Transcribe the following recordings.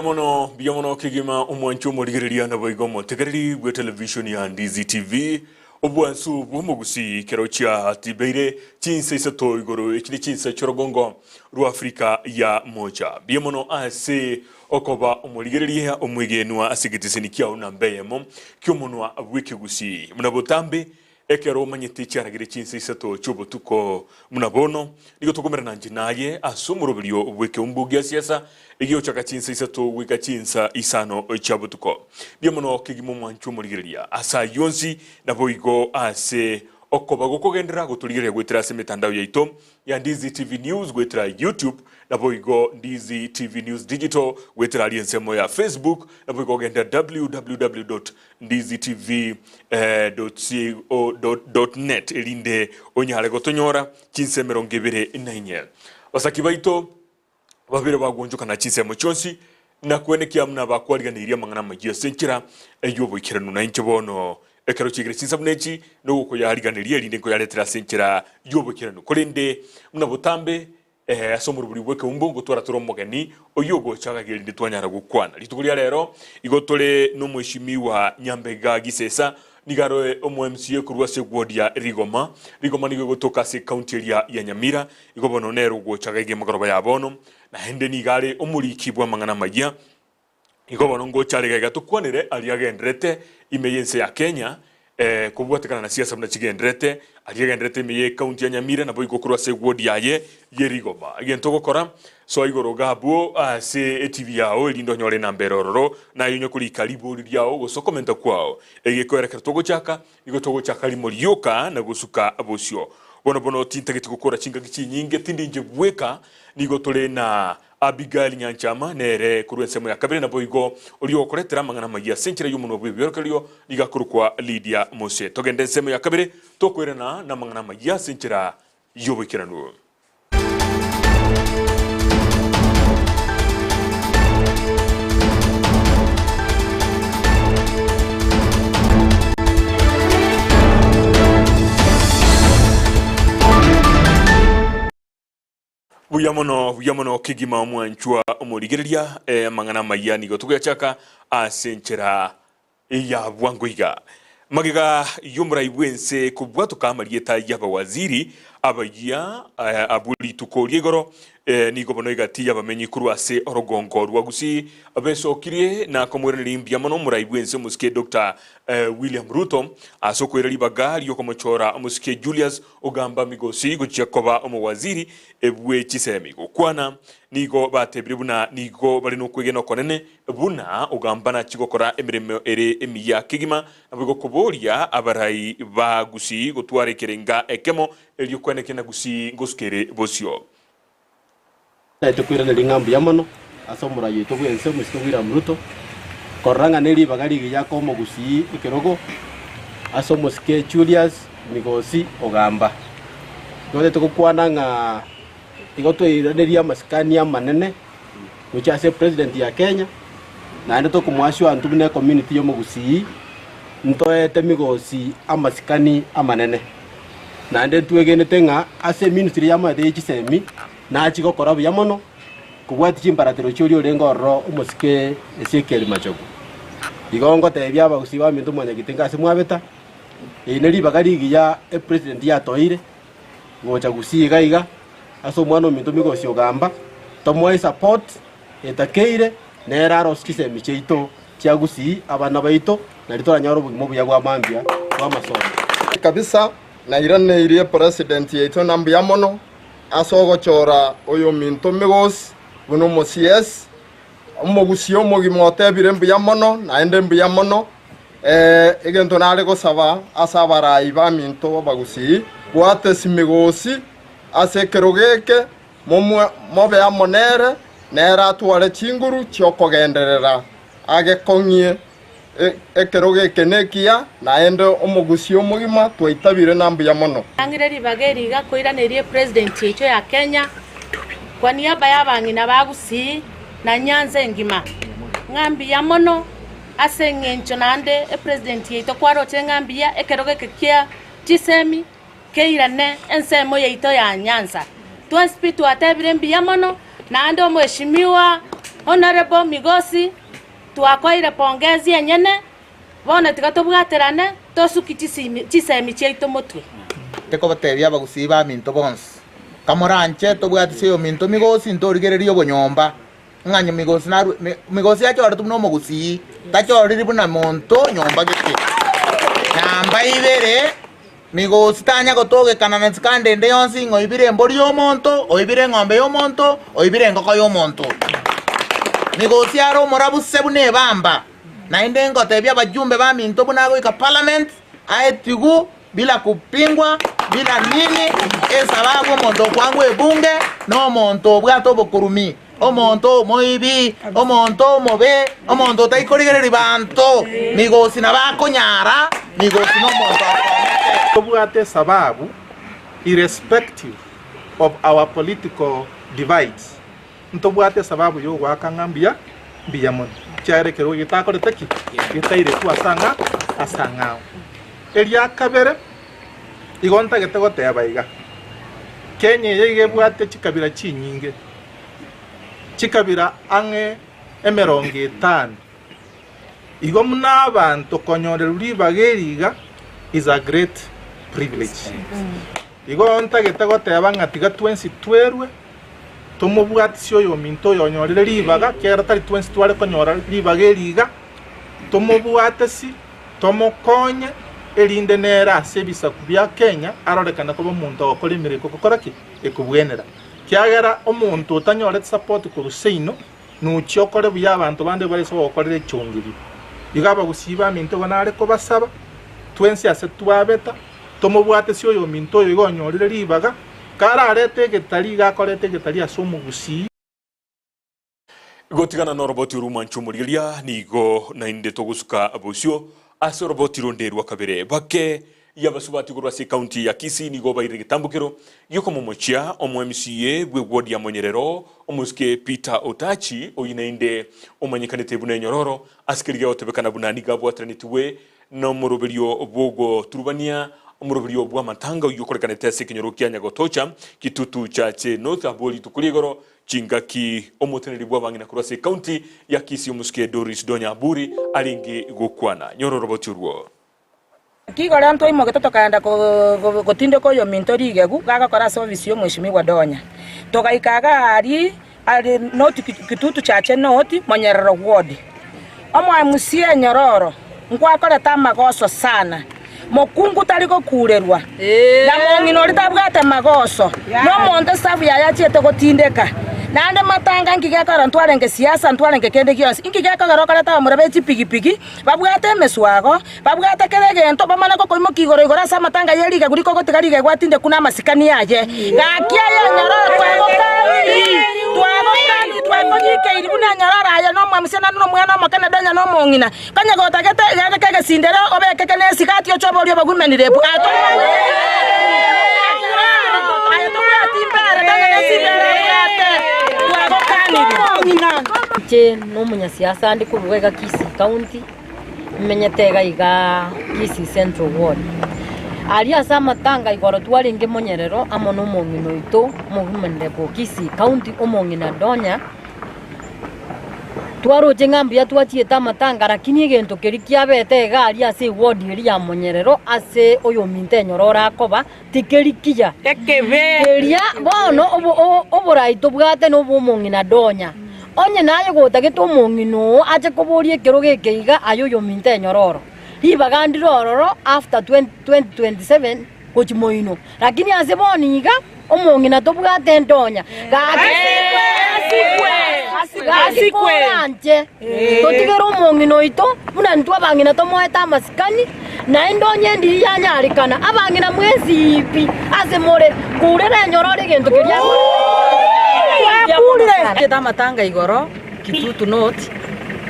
Mbuya mono, mbuya mono kegima omwanchi omorigereria naboigo omotegereri bwe television ya Ndizi TV. Obwansu bw'omogusii kero chiatibeire chinsa isato igoro echi ne chinsa chi'orogongo rwa Afrika ya Mocha. Mbuya mono ase okoba omorigereria omwegenwa ase egetiseni kiao namba eyemo ki'omonwa bw'ekegusii. Buna botambe Ekero omanyete chiaragire chinsa isato chi'obotuko buna bono, nigo tokomerana inche naye ase omoroberio bw'ekeumbu gia siasa, egiochaka chinsa isato goika chinsa isano chia botuko. Mbuya mono kegima omwanchwa omorigereria ase ayio onsi, naboigo ase okoba gokogenderera gotorigereria goetera ase emetandao yaito ya Ndizi TV News goetera YouTube, naboigo Ndizi TV News Digital goetera aria ensemo ya Facebook, naboigo ogende www. ndizitv.co.net erinde onyare gotonyora chinsa 24. Basaki baito babere bagwonchokana chinsemo chionsi na kwenekia buna bakwariganeirie amang'ana amayia ase enchera y'oboikeranu. Na inche bono ekero chiaikire chinsa buna echi nogokoyariganeria erinde nkoyaretere ase enchera y'oboikeranu. Korende buna botambe Ee, ase omorobori bw'ekeumbu ngotwara tore omogeni oyio ogocha agagia erinde twanyara gokwana. Rituko ria rero igo tore nomoeshimiwa Nyambega Gisesa, nigo aroe omo MCA korwa ase eward ya Rigoma. Rigoma nigo egotoka ase ecounty eria ya Nyamira, igo bono nere ogocha agagia emegoroba ya bono, naende nigo are omoriki bw'amang'ana amayia. Igo bono ngocha are gaiga tokwanere aria agenderete ime y'ense ya Kenya, eh, kobwatekana na siasa buna chigenderete, aria agenderete ime y'ecounty ya Nyamira naboigo korwa ase eward yaye ye Rigoma. Egento ogokora, soa igoro iga abwo ase etv yao erinde onyore enamba ere ororo, naye onye korika ribori riao gose okomenta kwao. Egekoera ekero togochaka, nigo togochaka rimo rioka na gosuka bosio. Bono bono tintageti gokora chingaki chinyinge, tindi inche bweka, nigo tore na Abigaili Nyanchama nere korwa ensemo ya kabere, naboigo oria ogokoretera amang'ana amayia ase enchera y'omonwa bw'ebiorokererio nigo akorokwa Lydia Mose. Togende ensemo ya kabere tokoirana namang'ana amayia ase enchera y'oboikeranu. Buya mono, buya mono kegima omwanchwa omorigereria, eh, amang'ana amaya nigo togoyachaka ase enchera ya bwango iga. Magega y'omorai bw'ense kobwatoka amarieta y'abawaziri abayia eh, abwo rituko ria igoro eh, nigo bono egati y'abamenyi korwa ase orogongo rwa Gusii besokirie na komoiraneria mbuya mono omorai bw'ense omosike Doctor eh, William Ruto ase okoira ribaga riokomochora omosike Julius Ogamba Migosi gochia koba omowaziri bwe chisemi. Gokwana nigo batebire buna nigo bare nokwegena okonene buna Ogamba nachie gokora emeremo ere emiya kegima naboigo koboria abarai ba Gusii gotwara ekerenga ekemo erio kwenekia na Gusii ngosuka ere bosio. Naete koiraneria ng'a mbuya mono ase omorai oito bw'ense, omosike William Ruto, korora ng'a neribaga rigiya koa omogusii ekerogo ase omosike Julius Migosi Ogamba. Nigo togokwana ng'a igo twairaneria amasikani amanene gochia ase epresident ya Kenya, naende tokomoasure intwe buna ecommunity y'omogusii, ntoete Migosi amasikani amanene. Naende ntwegenete ng'a ase eministry y'amaete ye chisemi nachie gokora buya mono kobwatia chimbaratero chi'oria orenge ororo omosike Ezekiel Machogu. Igo ngotebia abagusii baminto mwanyagete inga ase mwabeta, eri ne ribaga rigiya epresident yatoeire gocha gusii iga iga ase omwana ominto Migosi Ogamba, tomoe esupport etakeire nere arose chisemi chiaito chia gusii abana baito nario toranyore obogima obuya bwa mambia bw'amasomo. Kabisa nairaneirie president yaito na mbuya mono ase ogochora oyominto Migosi buna omo CS, omogusii omogima otebire mbuya mono naende mbuya mono. Egento nare gosaba ase abarai baminto abagusii, bwatesi Migosi ase ekerogo eke, mobe amo nere, nere atware chinguru chi'okogenderera agekong'ie ekerogo eke nekiya, naende omogusii omogima twaitabire na mbuya mono. Nang'ire ribaga eri iga koiraneria epresident yaito ya Kenya kwa niaba y'abang'ina ba Gusii na Nyanza engima ng'a mbuya mono ase eng'encho naende epresident yaito kwaroche ng'a mbuya ekerogo eke kia chisemi keirane ensemo yaito ya Nyanza. Twensi pi twatebire mbuya mono, naende omweshimiwa. Honourable Migosi, twakoeire pongezi enyene, bono tiga tobwaterane tosuki chisimi chisemi chiaito motwe. Tekobatebia abagusii baminto bonsi, Kamoranche tobwatise oyominto Migosi ntorigererie obonyomba, ng'a Migosi narue Migosi achoretwe buna omogusii, tachoriri buna monto nyomba gete. Namba ibere, Migosi tanya gotogekana na nsikande ende yonsi ng'a oibire embori y'omonto, oibire eng'ombe y'omonto, oibire engoko y'omonto. Migosi are omorabu se buna ebamba. Naende ngotebia abajumbe baminto buna agoika parliament, aetigwe bila kupingwa, bila nini, esababu omonto okwangwa ebunge nomonto obwate obokurumi, omonto omoibi, omonto omobe, omonto otaikorigereria banto, migosi nabo akonyara, migosi nomonto asomete. Tobwate esababu irrespective of our political divides, ntobwate esababu yogoaka ng'a mbuya mbuya mono, ekiagera ekerogo getakorete ki? Getairetwe ase ang'a ase ang'ao. Eria kabere, igo ntagete goteba iga, Kenya eye iga ebwate chikabira chinyinge, chikabira ang'e emerongo etano. Igo muna abanto konyorerwa ribaga eri iga is a great privilege. Igo ntagete goteba ng'a tiga twensi twerwe, tomobwatisie oyominto oyo onyorire ribaga, ekiagera tari twensi tware konyora ribaga eri iga, tomobwatesi, tomokonye, erinde nere ase ebisaku bia Kenya arorekane koba omonto ogokora emereko gokora ki? Ekobwenera. Ekiagera omonto otanyoreti support korwa seino, nochia okore buya abanto bande bare ase ogokorera echongerio. Igo abagusii baminto igo nare kobasaba, twensi ase twabeta, tomobwatesi oyominto oyo igo onyorire ribaga, kararete egetari iga akorete egetari ase omogusii. Gotigana noroboti orw'omwancho omorigereria nigo naende togosuka bosio ase oroboti ronde rwa kabere. Bake y'abasubati korwa ase ekaunti ya Kisii nigo bairire egetambokero gi'okomomochia omo MCA bw'eward ya Monyerero omosike Peter Otachi oyio naende omanyekanete buna Enyororo ase keria giagotebekana buna nigo abwateranetigwe Nomoroberio bw'ogoturubania omoroberio bw'amatanga oyio okorekanete ase ekenyoro kia Nyagotocha, Kitutu Chache North abwo rituko ri'igoro chingaki omoteneneri bw'abang'ina korwa ase ekaunti ya Kisii omosike Doris Donya Aburi arenge gokwana. Nyora oroboti orwo. Naki igoro ntwaimogete tokaenda gotindeka oyominto rigegu gagokora ase ofisi y'omweshimiwa Donya. Togaika iga aria are North Kitutu Chache North, Monyerero Ward. Omoemusia enyororo, nkwakorete amagoso sana. Mokungu tari gokurerwa, na mong'ina oria tabwate magoso, na omonto esabu yaye achiete gotindeka. Naende matanga inki gekogera ntwarenge siasa, ntwarenge kende gionsi, inki gekogera okoreta abamura be chipigipigi, babwate emeswago, babwate kera egento, bamane gokoimokia igoro igoro ase amatanga ye rigegu rikogotiga rigegu atindekwe namasikani aye. Gaki aye enyororo twagokaniri, twagokaniri, twakonyikeiri buna enyororo aye nomwamusia naende nomwana omoke naende onye nomong'ina. Konya gotagete egeke egesindero obekeke nesigati oche oborie obogwimeni rebu. Aye tori Aye tobwati mbere nonya nesimbere obwate. Twagokaniri. Inche nomonyasiasa ande korwa iga Kisii County, Nimenyete iga iga Kisii Central Ward. Aria ase amatanga igoro twarenge monyerero amo nomong'ina oito omohumanire o Kisii County omong'ina Donya, twaroche ng'a mbuya twachiete amatanga lakini egento keria kiabete iga aria ase eward eria ya monyerero ase oyominto enyororo akoba tikeri kiya. Keria bono oborai tobwate nobo omong'ina Donya. Onye naye gotagete omong'ina oo ache koboria ekerogo eke iga aye oyominto enyororo, ribaga ndire ororo after 2027 gochia moino. Lakini ase bono iga omong'ina tobwate endonya. Gaki koranche totigere omong'ina oito buna intwe abang'ina tomoete amasikani, naende onye endiri yanyarekana abang'ina mwensi pi ase more, kurera enyororo egento keria Twachete amatanga igoro Kitutu North,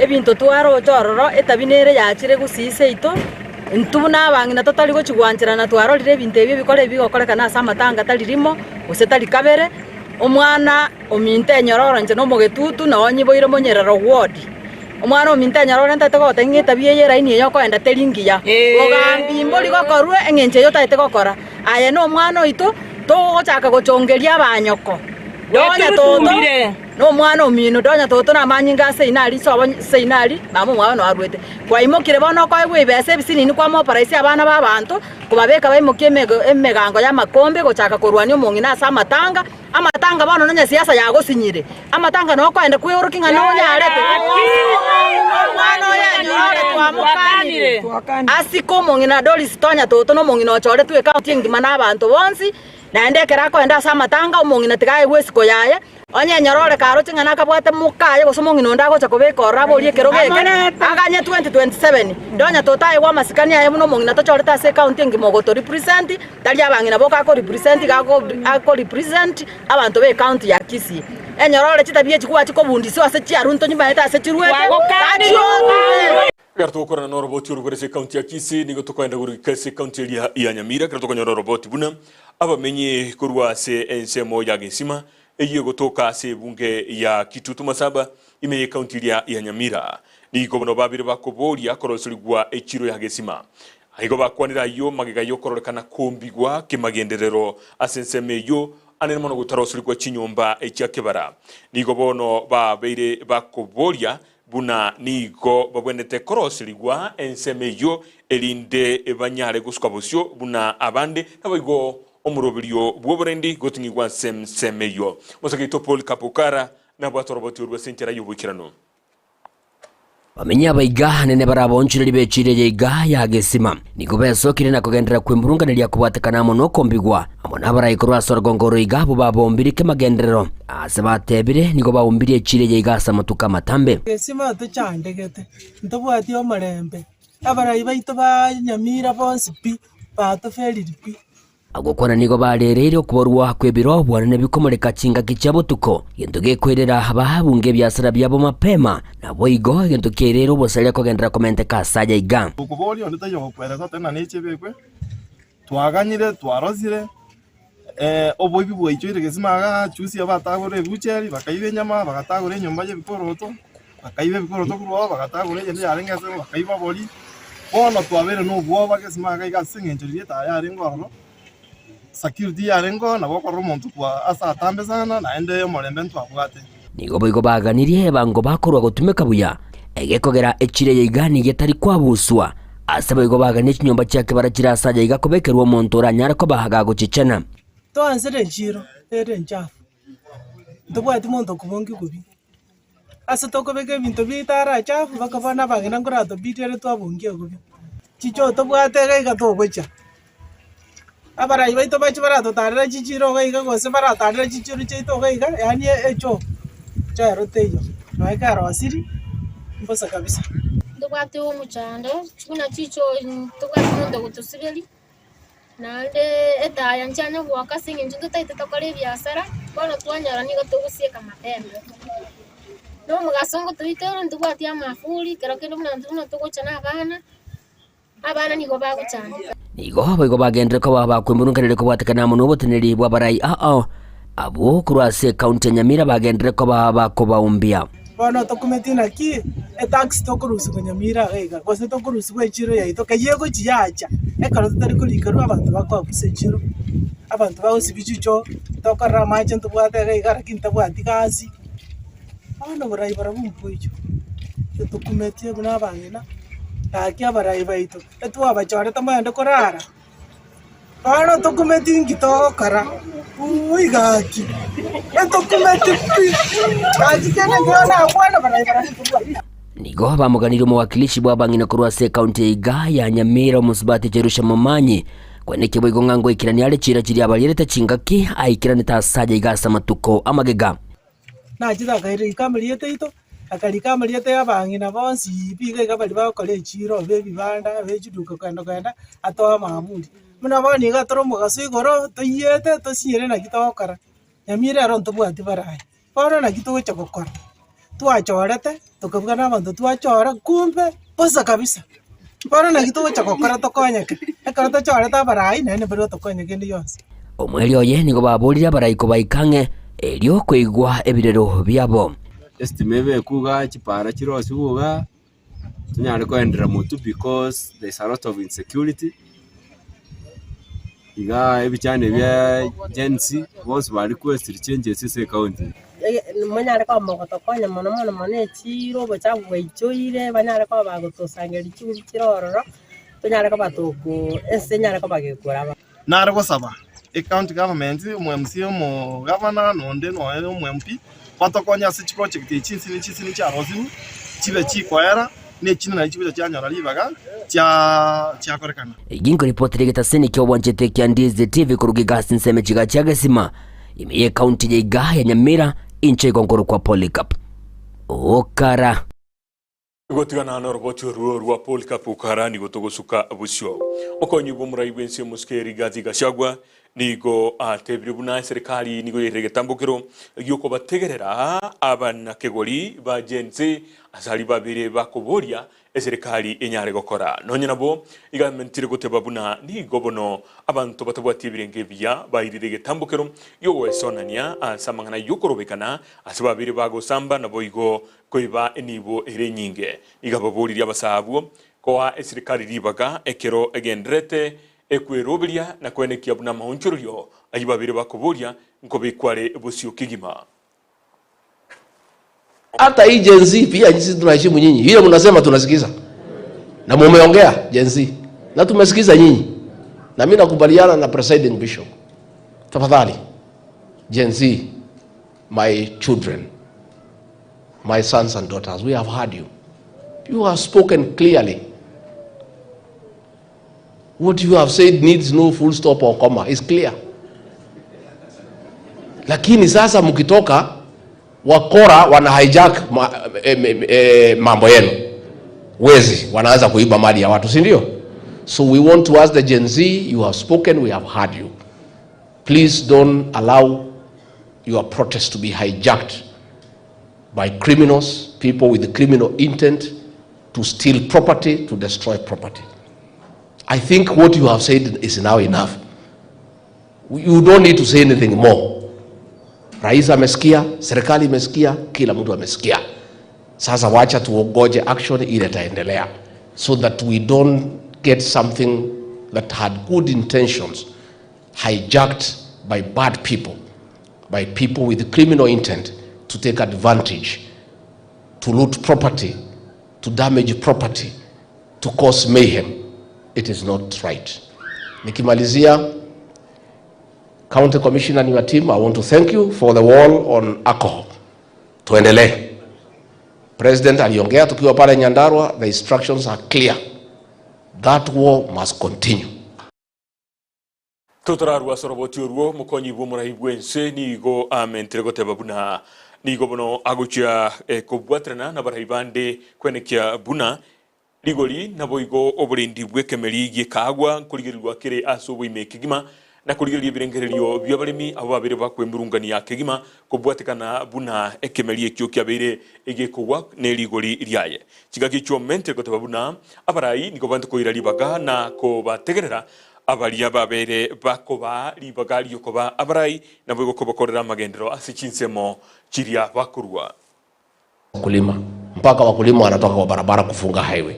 ebinto twaroche ororo etabi nere yachire gusii seito, intwe buna abang'ina totari gochi gwancherana twarorire ebinto ebi ebikore ebi bigokorekana ase amatanga tari rimo gose tari kabere, omwana ominto enyororo inche na omogetutu noo nyiboire monyerero ward. Omwana ominto enyororo ntagete gogotebia ng'a etabi eye eraini eye okoenda teri ngiya, bogambi mbori gokorwa eng'encho eyio otagete gokora. Aye na omwana oito togochaka gochongeria abanyoko, nonya toto. Na omwana omino donya toto na amanyinga ase inari sobo ase inari mama omwabo noo arwete. Kwaimokire bono okoegwa ebesa ebisinini kwamooparaisia abana ba abanto, kobabeka baimokie emego emegango y'amakombe gochaka korwania omong'ina ase amatanga, amatanga bono nonye siasa yagosinyire, amatanga noo okoenda kweorokia ng'a nonyarete. Omwana oyo enyorore twamokanire asike omong'ina Doris Tonya Toto na omong'ina ochoretwe ekaunti engima na abanto bonsi, naende ekero akoenda ase amatanga omong'ina tiga aegwe esiko yaye. Onye enyorore karoche ng'a nakabwate mokaye gose omong'ina onde agocha kobeka ororo aborie ekerogo eke, aganye 2027. Nonya totaegwa amasikani aye buna omong'ina tochorete ase ecounty engima ogoto represent, tari abang'ina boka ako represent iga ako represent abanto be ecounty ya Kisii. Enyorore chitabia echi gwachia kobundisiwa ase chiarunto nyimaete ase chiruete, gachioka. Ekero togokorana noroboti orwo ase ekaunti ya Kisii, nigo tokoenda goika ase ekaunti eria ya Nyamira, ekero tokonyora oroboti buna abamenyi korwa ase ensemo ya Gesima eyio egotoka ase ebunge ya Kitutu Masaba ime y'ekaunti eria ya Nyamira. Nigo bono babere bakoboria koroserigwa echiro ya Gesima. Igo bakwanire ayio magega y'okororekana kombigwa kemagenderero ase ensemo eyio anene mono gotaroserigwa chinyomba chia kebara. Nigo bono babeire bakoboria Buna nigo babwenerete koroserigwa ensemo eyio, erinde banyare gosuka bosio buna abande, naboigo omoroberio bw'oborendi goting'igwa ase ensemo eyio. Omosake oito Paul Kapukara nabwate oroboti orwo ase enchera y'oboikeranu. Bamenye abaiga anene baraboonchorerie b'echiira eye iga ya gesima. Nigo besokire na kogenderera kw'emburunganeria kobwatekana amo nokombigwa, amo nabarai korwa ase orogongo oro iga abwo babombire kemagenderero. Aase batebire, nigo baumbirie echiira eye iga ase amatuko amatambe. Gesima tochandegete, ntobwati omorembe, abarai baito ba Nyamira bonsi pi, batoferiri pi. Agokwana nigo barereire okoborwa kw'ebiro bwanene bikomoreka chingaki chia botuko, egento gekoirera abahabunga ebiasara biabo mapema, naboigo egento kiaireire obosaria kogenderera komenteka ase aya iga. Okoboria onde taiyo ogokweresa tari neche ebekwe, twaganyire, twarosire, oboibi bwaichoire gesima igaa, chusi abatagorire ebucheri, bakaiba enyama, bagatagora enyomba ya ebikoroto, bakaiba ebikoroto korwa oo, bagatagora eyende yarenge ase bakaiba obori. Bono twabeire na obwoba gesima iga iga ase eng'encho riria etaya yarenge ororo, security yarenge oo, nabo okorora omonto kwa ase atambe sana, naende omorembe ntwabwate. Nigo boigo baganirie ebango bakorwa gotumeka buya, egekogera echira eye iga nigo etari kwabuswa. Ase boigo baganie chinyomba chia kebara chire ase aya iga kobekerwa omonto oranyare koba gagochichena. Twansire enchiro ere enchafu, ntobwati monto okobongia bobe. Ase tokobeka ebinto biaito are achafu mpaka bono abang'ina nkoratobidi ere twabongia bobe. Chichoo tobwate iga iga togocha, abarai baito bache baratotarera chichiro iga iga gose baratarera chichiro chiaito iga iga yaani echoo chero teiyo, nonya kerosiri mbosa kabisa. Ntobwate omochando buna chichoo ntobwate omonto ogotosiberia. Naende etaya nchianya goaka ase eng'encho totaete tokore ebiasara, bono twanyora nigo togosieka mapema. Na omogaso ngotoita ore ntobwati amafuri, kero kende buna intwe buna togocha na abana, abana nigo bagochandeka. Nigo boigo bagenderere koba abakwemurunkaneria kobwatekana amo noboteneneri bw'abarai ao abwo korwa ase ekaunti ya Nyamira bagenderere koba abakobaumbia. Bono tokumeti naki etax tokorusigwa Nyamira iga iga, gose tokorusigwa echiro yaito keyia egochi yacha, ekero totari korikerwa abanto bakoabusa echiro, abanto bagosibia chichoo, tokorora amache ntobwate iga iga lakini tabwati gasi, bono oborai barabwo mboiyo, etokumetie buna abang'ina, gaki abarai baito, etwabachorete mogende korara. Bono tokumeti inki togokora? Uuui gaki, etokumeti pi! Gaki kende ekero nakwana barai barabwo. Nigo bamoganirie omowakilishi bw'abang'ina korwa ase ekaunti ya iga ya Nyamira omosubati Jerusha Momanyi kweneki boigo ng'a ngoikerania are chiira chiria abarierete chingaki aikeranete ase aye iga ase amatuko amagega. Nachete akairika amarieta aito, akarika amarieta y'abang'ina bonsi pi iga iga baria bagokora echiro, be ebibanda, be chiduka kogenda kogenda, atoe amaburi. Buna bono iga tore omogaso igoro, toiyete tosinyire naki togokora, Nyamira ero ntobwati barayi, bono naki togocha gokora? Twachorete, tokabuga na abanto twachora kumbe bosa kabisa. Bono naki togocha gokora tokonyeke, ekero tochorete abarai naende mbaria batokonye kende gionsi. Omweri oye nigo baborire abarai kobaika ang'e, erio koigwa ebirero biabo. Estima ebekwe igaa, chipara chirosigwe igaa, tonyare koenderera motwe because there is a lot of insecurity, igaa ebichani bia Gen Z, bonsi ba requestiri changes ase ecounty. monyare koba mogotokonya mono mono mono echiiro, obochafu bwaichoire, banyare koba bagotosangereria chigubi chire ororo, tonyare koba tokoo ense enyare koba gekoraba. Nare gosaba ecounty government, omo MCA, omogavana, na onde nonya omo MP, batokonye ase chiproject echi chinsinini chinsinini chiarosirwe, chibe chikoera, na echinde nario chigocha chianyora ribaga chia chiakorekana. Eyio nkoripoti egetaseni ki'obwanchete kia Ndizi TV koruga egasi ensemo chiga chia Gesima, ime y'ekaunti ya iga ya Nyamira, inche igo nkorokwa Polycarp Okara. Gotigana noroboti orwo rwa Polycarp Okara nigo togosuka bosio. Omokonyi bw'omorai bw'ense omosike Rigathi Gachagua nigo atebirie buna eserikali nigo yairire egetambokero giokobategerera abanakegori ba Gen Z ase aria babere bakoboria eserikali enyare gokora. Nonya nabo iga amentire goteba buna nigo bono abanto batabwati ebirenge ebiya bairire egetambokero giogoesonania ase amang'ana yokorobekana ase babere bagosamba naboigo Koiba enibo ere enyinge. Iga baboririe abasaa abwo koa eserikari ribaga ekero egendererete ekweroberia na koenekia buna amaonchorerio ayio babeire bakoboria nkobekwa are bosio kegima. Hata hii Gen Z pia sisi tunaheshimu nyinyi. Ile mnasema tunasikiza. Na mumeongea Gen Z. Na tumesikiza nyinyi. Na mimi nakubaliana na presiding bishop. Tafadhali Gen Z, my children, my sons and daughters, we have heard you. You have spoken clearly. What you have said needs no full stop or comma. It's clear. Lakini sasa mkitoka wakora wana hijack ma, eh, eh, mambo yenu. Wezi wanaanza kuiba mali ya watu, si ndio? So we want to ask the Gen Z, you have spoken, we have heard you. Please don't allow your protest to be hijacked by criminals, people with criminal intent to steal property, to destroy property. I think what you have said is now enough. You don't need to say anything more. Rais amesikia, serikali imesikia, kila mtu amesikia. Sasa wacha tuongoje action ile itaendelea so that we don't get something that had good intentions hijacked by bad people, by people with criminal intent to take advantage, to loot property, to damage property, to cause mayhem. It is not right. Nikimalizia, County Commissioner and your team, I want to thank you for the wall on alcohol. Tuendelee. President aliongea tukiwa pale Nyandarua, the instructions are clear. That war must continue. Totararua ase oroboti orwo, omokonyi bw'omorai bw'ense nigo amentire goteba buna nigo bono agochia kobwaterana nabarai bande kwenekia buna rigori naboigo oborendi bw'ekemeri gi'ekaagwa nkorigererigwa kere ase oboime kegima na korigereria ebirengererio bi'abaremi abwo babeire bakwemurungania kegima kobwatekana buna ekemeri ekio kiabeire egekogwa ne rigori riaye. Chingaki echio omentire goteba buna abarai nigo bante koira ribaga na kobategerera Abaria babere bakobaa ribaga ri'okoba abarai, naboigo kobakorera amagenderero ase chinsemo chiria bakorua. Wakulima mpaka wakulima wanatoka kwa barabara kufunga highway.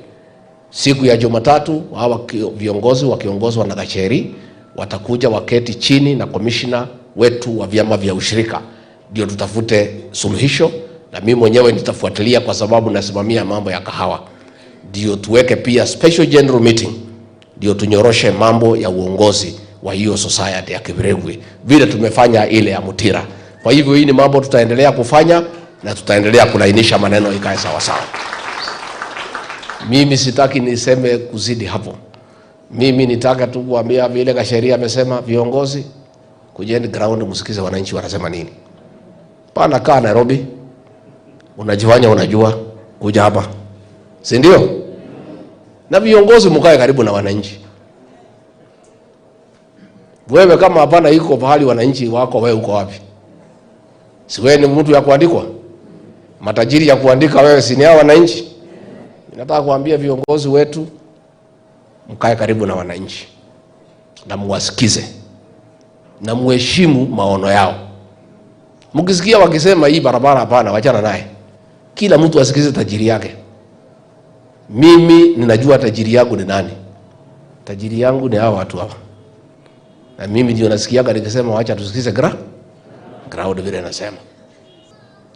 Siku ya Jumatatu hawa viongozi wakiongozwa na Gacheri watakuja waketi chini na komishina wetu wa vyama vya ushirika ndio tutafute suluhisho, na mimi mwenyewe nitafuatilia kwa sababu nasimamia mambo ya kahawa, ndio tuweke pia special general meeting ndio tunyoroshe mambo ya uongozi wa hiyo society ya Kibiregwe vile tumefanya ile ya Mutira. Kwa hivyo hii ni mambo tutaendelea kufanya na tutaendelea kulainisha maneno ikae sawa sawa. Mimi sitaki niseme kuzidi hapo. Mimi nitaka tu kuambia vile Kasheria amesema, viongozi kujeni ground, msikize wananchi wanasema nini. Pana kaa Nairobi, unajifanya unajua, kuja hapa, si ndio? Na viongozi mkae karibu na wananchi. Wewe kama hapana iko pahali wananchi wako, wewe uko wapi? Si wewe ni mtu ya kuandikwa? Matajiri ya kuandika wewe, si ni hao wananchi? Nataka kuambia viongozi wetu mkae karibu na wananchi na muwasikize na muheshimu maono yao. Mkisikia wakisema hii barabara hapana, wachana naye. Kila mtu asikize tajiri yake. Mimi ninajua tajiri yangu ni nani. Tajiri yangu ni hawa watu hawa, na mimi ndio nasikiaga nikisema wacha tusikize ground vile nasema.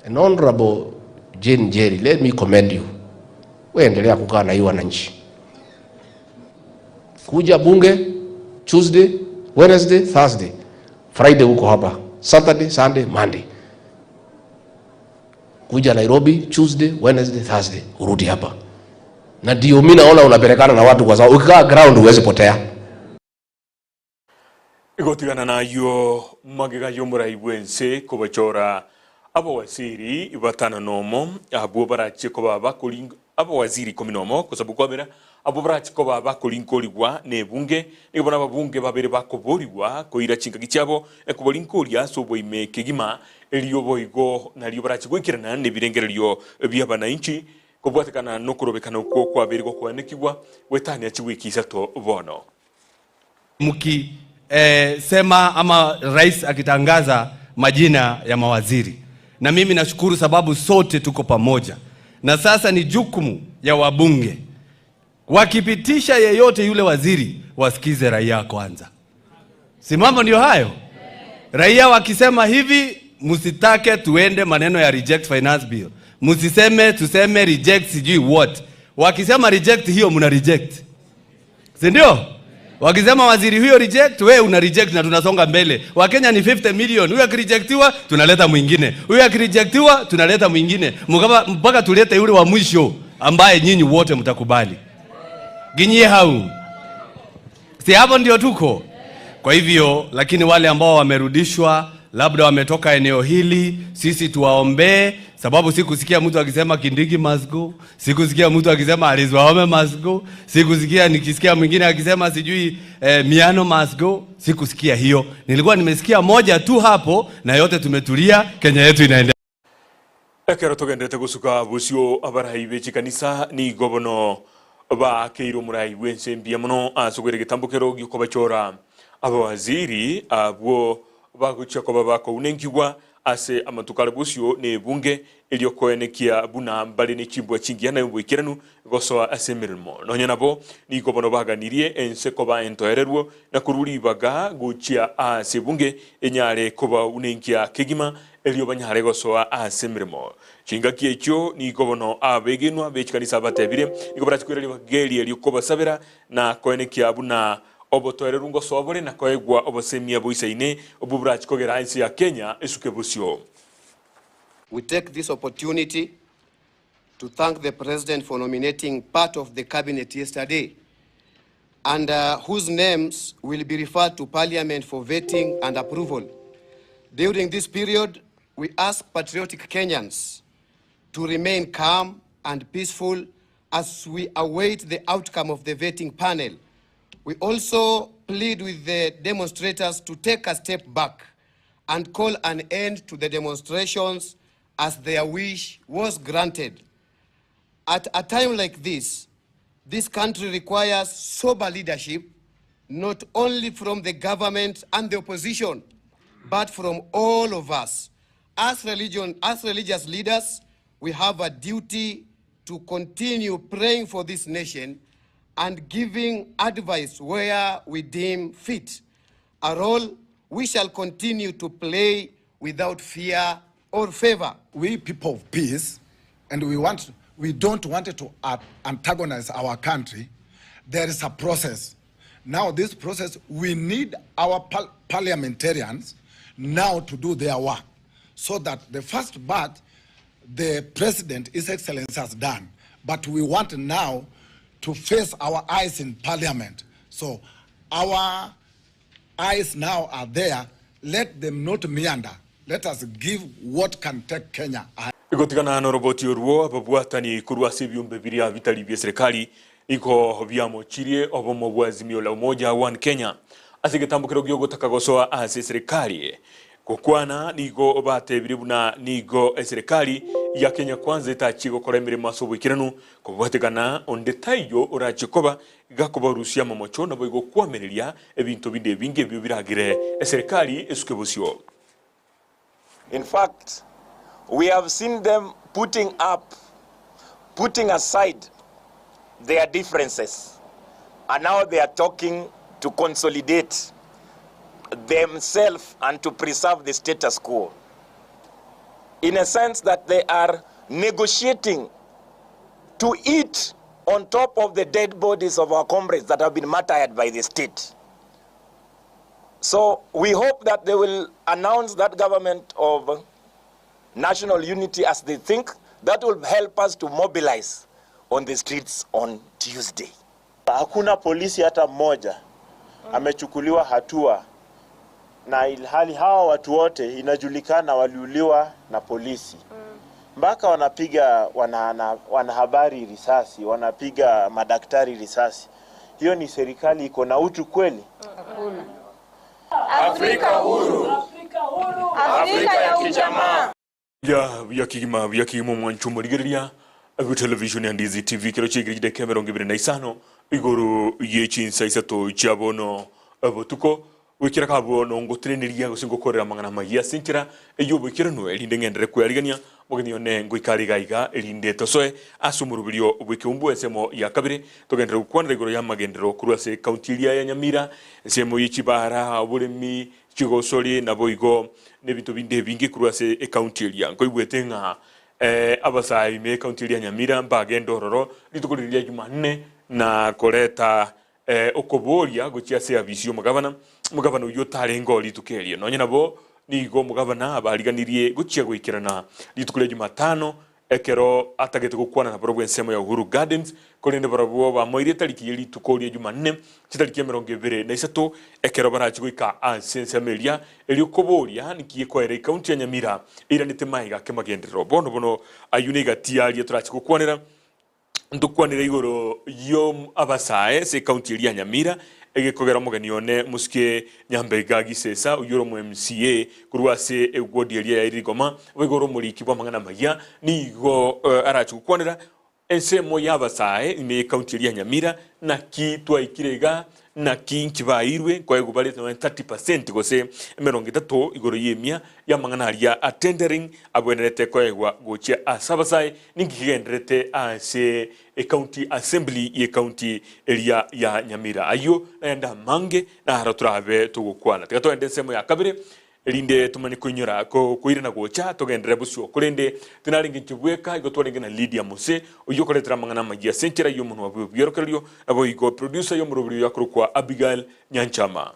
And Honourable Jane Njeri, let me commend you. Wewe endelea kukaa na hii wananchi. Kuja bunge Tuesday, Wednesday, Thursday, Friday uko hapa, Saturday, Sunday, Monday. Kuja Nairobi Tuesday, Wednesday, Thursday, urudi hapa. Na ndio mimi naona unapelekana na watu kwa sababu ukikaa ground huwezi potea. Igotigana nayio magega y'omorai bw'ense kobachora abawaziri batano nomo abwo barachie koba bakoring abawaziri ikomi nomo kosabu kwabera abwo barachie koba bakorinkorigwa na ebunge nigo bono ababunge babere bakoborigwa koira chingaki chiabo ekoborinkoria ase oboime kegima erio boigo nario barachie goikerana na ebirengererio bia abananchi kobwatekana nokorobekana okwo kwabeire gokoenekigwa goetania chiwiki isato bono. Mki eh, sema ama rais akitangaza majina ya mawaziri, na mimi nashukuru sababu sote tuko pamoja, na sasa ni jukumu ya wabunge wakipitisha yeyote yule waziri wasikize raia kwanza. Si mambo ndio hayo? Raia wakisema hivi, msitake tuende maneno ya reject finance bill, msiseme tuseme reject sijui what. Wakisema reject hiyo mna reject, si ndio? Wakisema waziri huyo reject, we una reject na tunasonga mbele. Wakenya ni 50 million, huyo akirejectiwa tunaleta mwingine, huyo akirejectiwa tunaleta mwingine, Mukaba- mpaka tulete yule wa mwisho ambaye nyinyi wote mtakubali. Ginyie hau, si hapo ndio tuko? Kwa hivyo, lakini wale ambao wamerudishwa labda wametoka eneo hili, sisi tuwaombee, sababu sikusikia mtu akisema Kindiki must go, sikusikia mtu akisema Alice Wahome must go, sikusikia nikisikia mwingine akisema sijui eh, Miano must go, sikusikia hiyo. Nilikuwa nimesikia moja tu hapo, na yote tumetulia, Kenya yetu inaendelea. Ekero togenderete gosuka bosio abarai be chikanisa nigo bono baakeire omorai bw'ense mbuya mono ase okoira egetambokero gi'okobachora abawaziri abwo bagochia koba bakounenkiwa ase amatuko are bosio nebunge erio koenekia buna mbare ne chimbwa chingiya na oboikeranu gosoa ase emeremo. Nonya nabo nigo bono baganirie ense koba entoererwo na korwa ribaga gochia ase ebunge enyare kobaunenkia kegima erio banyare gosoa ase emeremo. Chingaki echio nigo bono abegenwa be chikanisa batebire, nigo barache koira ribaga eri erio kobasabera na koenekia buna obotoereru ngosoa bore na koegwa obosemia boisaine obwo borache kogera ense ya Kenya esuke bosio. We take this opportunity to thank the President for nominating part of the cabinet yesterday and uh, whose names will be referred to Parliament for vetting and approval. During this period, we ask patriotic Kenyans to remain calm and peaceful as we await the outcome of the vetting panel. We also plead with the demonstrators to take a step back and call an end to the demonstrations as their wish was granted. At a time like this, this country requires sober leadership, not only from the government and the opposition, but from all of us. As, religion, as religious leaders, we have a duty to continue praying for this nation and giving advice where we deem fit, a role we shall continue to play without fear or favor. We people of peace, and we, want, we don't want to antagonize our country. There is a process. Now, this process, we need our par parliamentarians now to do their work so that the first part, the president, His Excellency, has done. But we want now to face our eyes in parliament. So our eyes now are there. Let them not meander. Let us give what can take Kenya ahead. Igotigana noroboti orwo ababwatani korwa ase ebiombe biria bitari bie serikali igo biamochirie obomo bwa Azimio la Umoja One Kenya ase egetambokero giogotaka gosoa ase eserikali. Gokwana nigo batebire buna nigo eserekari ya Kenya Kwanza etachie gokora emeremo ase oboikeranu kobwatekana onde taiyo orachie koba gakobarusia amamocho naboigo kwameneria ebinto binde ebinge ebio biragere eserekari esuke bosio. In fact, we have seen them putting up, putting aside their differences, and now they are talking to consolidate themselves and to preserve the status quo. in a sense that they are negotiating to eat on top of the dead bodies of our comrades that have been martyred by the state. So we hope that they will announce that government of national unity as they think. That will help us to mobilize on the streets on Tuesday. Hakuna polisi hata mmoja amechukuliwa hatua, na ilhali hawa watu wote inajulikana waliuliwa na polisi. Mpaka wanapiga wanahabari risasi, wanapiga madaktari risasi. Hiyo ni serikali iko na utu kweli? Afrika huru. Afrika ya ujamaa. Ya buya kegima buya kegima omwancho omorigereria agwo television ya Ndizi TV kero chiaikire chidakika 25 igoro ye chinsa isato chia bono botuko goikera ka bono ngoteneneria gose ngokorera amang'ana amaya ase enchera eyio oboikeranu erinde ng'enderere kwearigania omogeni one ngoika are iga iga erinde tosoe ase omoroberio bw'ekeumbu ensemo ya kabere togenderere gokwanera igoro y'amagenderero korwa ase ekaunti eria ya Nyamira ensemo ye chibara oboremi Chigosori naboigo nebinto binde ebinge korwa ase ekaunti eria. Nkoigwete ng'a abasae ime ekaunti eria ya Nyamira mbagende ororo rituko riria ria Jumanne na koreta okoboria gochia ase afisi y'omogabana, omogabana oyio otarenge oo rituko erio. Nonye nabo nigo omogabana abariganirie gochia goikerana rituko ria Jumatano Ekero atagete gokwana nabarobwo ensemo ya Uhuru Gardens, korende barabwo bamoirie etariki ye rituko ria Jumanne, chitariki 23, ekero barache goika ase ensemo eria, erio koboria ninki gekoera ekaunti ya Nyamira eiranete magega ake magenderero. Bono bono ayio negati aria torache gokwanera, ntokwanere igoro yo abasae ase ekaunti eria ya Nyamira, egekogera omogeni one mosike Nyambega Gisesa oyio ore omo MCA korwa ase ewodi eria ya Rigoma, boigo ore omoriki bw'amang'ana amaya, nigo arache gokwanera ensemo y'abasae ime y'ekaunti eria ya Nyamira, naki twaikire iga, naki inki baeirwe, nkoegwa bare nonya 30% gose 30 igoro y'emia y'amang'ana aria a tendering abwenerete koegwa gochia ase abasae, ninki kegendererete ase Ecounty Assembly y'ecounty eria ya Nyamira. Ayio nayande amange naro torabe togokwana. Tiga togende ensemo ya kabere erinde tomanye koinyora koirana gocha togenderere bosio. Korende tinarenge inche bweka, igo twarenge na Lydia Mose oyio okoretera amang'ana amayia ase enchera y'omonwa bw'ebiorokererio, naboigo producer y'omoroberi oyo akorokwa Abigail Nyanchama.